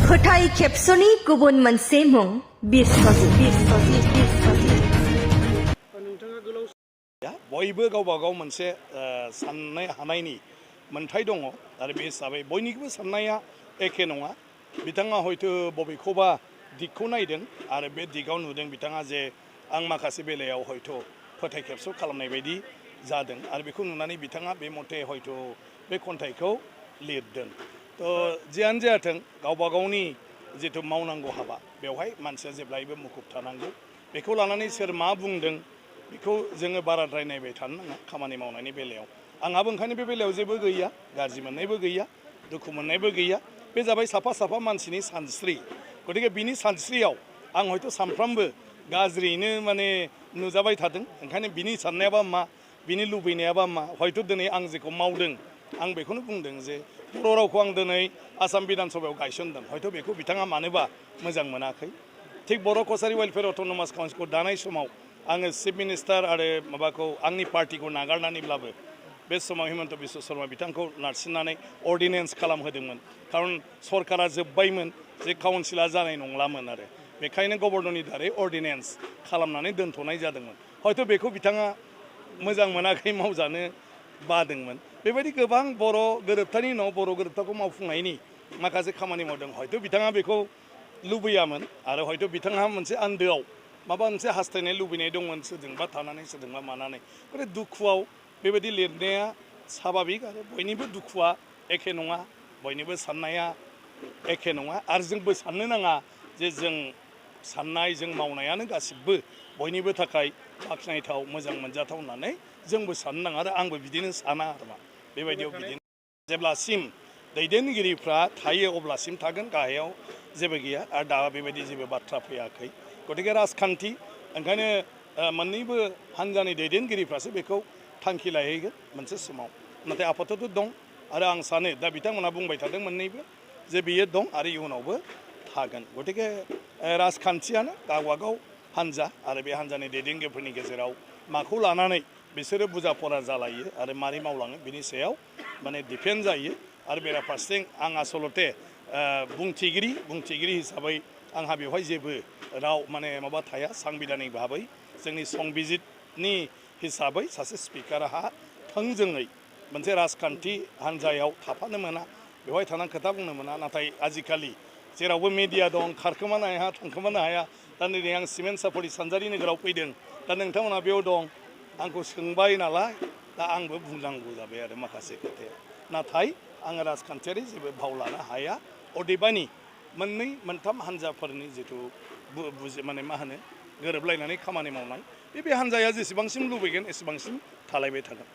फोथाय खेबस'नि गुबुन मोनसे मुं बयबो गावबा गाव मोनसे साननाय हानायनि मोनथाय दङ आरो बे हिसाबै बयनिबो साननाया एखे नङा बिथाङा हयतो बबेखौबा दिगखौ नायदों आरो बे दिगाव नुदों बिथाङा जे आं माखासे बेलायाव हयतो फोथाय खेबस' खालामनाय बायदि जादों आरो बेखौ नुनानै बिथाङा बे मथे हयतो बे खन्थाइखौ लिरदों तो जियानो जायाथों गावबा गावनि जिथु मावनांगौ हाबा बेवहाय मानसिया जेब्लायबो मुखुब थानांगौ बेखौ लानानै सोर मा बुंदों बेखौ जोङो बाराद्राय नायबाय थानो नाङा खामानि मावनायनि बेलायाव आंहाबो ओंखायनो बे बेलायाव जेबो गैया गाज्रि मोननायबो गैया दुखु मोननायबो गैया बे जाबाय साफा साफा मानसिनि सानस्रि गतिके बिनि सानस्रियाव आं हयतो सानफ्रामबो गाज्रियैनो माने नुजाबाय थादों ओंखायनो बिनि साननायाबा मा बिनि लुबैनायाबा मा हयतो दिनै आं जेखौ मावदों आं बेखौनो बुंदों जे बर' रावखौ आं दिनै आसाम बिधान सभायाव गायसनदों हयतो बेखौ बिथाङा मानोबा मोजां मोनाखै थिग बर' कसारि वेलफेयार अट'नमास काउन्सिलखौ दानाय समाव आङो चिफ मिनिस्टार आरो माबाखौ आंनि पार्टिखौ नागारनानैब्लाबो बे समाव हिमन्त बिश्व शर्मा बिथांखौ नारसिननानै अर्डिनेन्स खालामहोदोंमोन खारन सरकारा जोब्बायमोन जे काउन्सिला जानाय नंलामोन आरो बेखायनो गभर्नरनि दारै अर्डिनेन्स खालामनानै दोनथ'नाय जादोंमोन हयतो बेखौ बिथाङा मोजां मोनाखै मावजानो बादोंमोन बेबायदि गोबां बर' गोरोबथानि उनाव बर' गोरोबथाखौ मावफुंनायनि माखासे खामानि मावदों हयतो बिथाङा बेखौ लुबैयामोन आरो हयतो बिथाङा मोनसे आन्दोआव माबा मोनसे हास्थायनाय लुबैनाय दंमोन सोरजोंबा थानानै सोरजोंबा मानानै माने दुखुआव बेबायदि लिरनाया स्वाभाबिक आरो बयनिबो दुखुआ एखे नङा बयनिबो साननाया एखे नङा आरो जोंबो साननो नाङा जे जों साननाय जों मावनायानो गासिबो बयनिबो थाखाय बाख्नायथाव मोजां मोनजाथाव होननानै जोंबो साननो नाङा आरो आंबो बिदिनो साना आरोमा बेबायदियाव बिदिनो जेब्लासिम दैदेनगिरिफ्रा थायो अब्लासिम थागोन गाहायाव जेबो गैया आरो दा बेबायदि जेबो बाथ्रा फैयाखै गतिके राजखान्थि ओंखायनो मोननैबो हान्जानि दैदेनगिरिफ्रासो बेखौ थांखि लाहैगोन मोनसे समाव नाथाय आफादत दं आरो आं सानो दा बिथांमोना बुंबाय थादों मोननैबो जे बियो दं आरो इयुनावबो थागोन गतिके राजखान्थियानो गावबागाव हान्जा आरो बे हान्जानि दैदेनगिरिफोरनि गेजेराव माखौ लानानै बिसोरो बुजा फरा जालायो आरो मारै मावलाङो बिनि सायाव माने डिपेन्ड जायो आरो बेराफारसेथिं आं आसलते बुंथिगिरि हिसाबै आंहा बेवहाय जेबो राव माने माबा थाया सांबिधानिक भाबै जोंनि संबिजितनि हिसाबै सासे स्पिकारा थोंजोङै मोनसे राजखान्थि हान्जायाव थाफानो मोना बेवहाय थानानै खोथा बुंनो मोना नाथाय आजिखालि जेरावबो मिडिया दं खारखोमानो हाया थांखोमानो हाया दा दिनै आं सिमेन्ट सापरि सानजारि नोगोराव फैदों दा नोंथांमोना बेयाव दं आंखौ सोंबाय नालाय दा आंबो बुंनांगौ जाबाय आरो माखासे खोथाया नाथाय आङो राजखान्थियारि जेबो भाव लानो हाया अदेबानि मोननै मोनथाम हान्जाफोरनि जिथु माने मा होनो गोरोबलायनानै खामानि मावनाय बे हान्जाया जेसेबांसिम लुबैगोन एसेबांसिम थालायबाय थागोन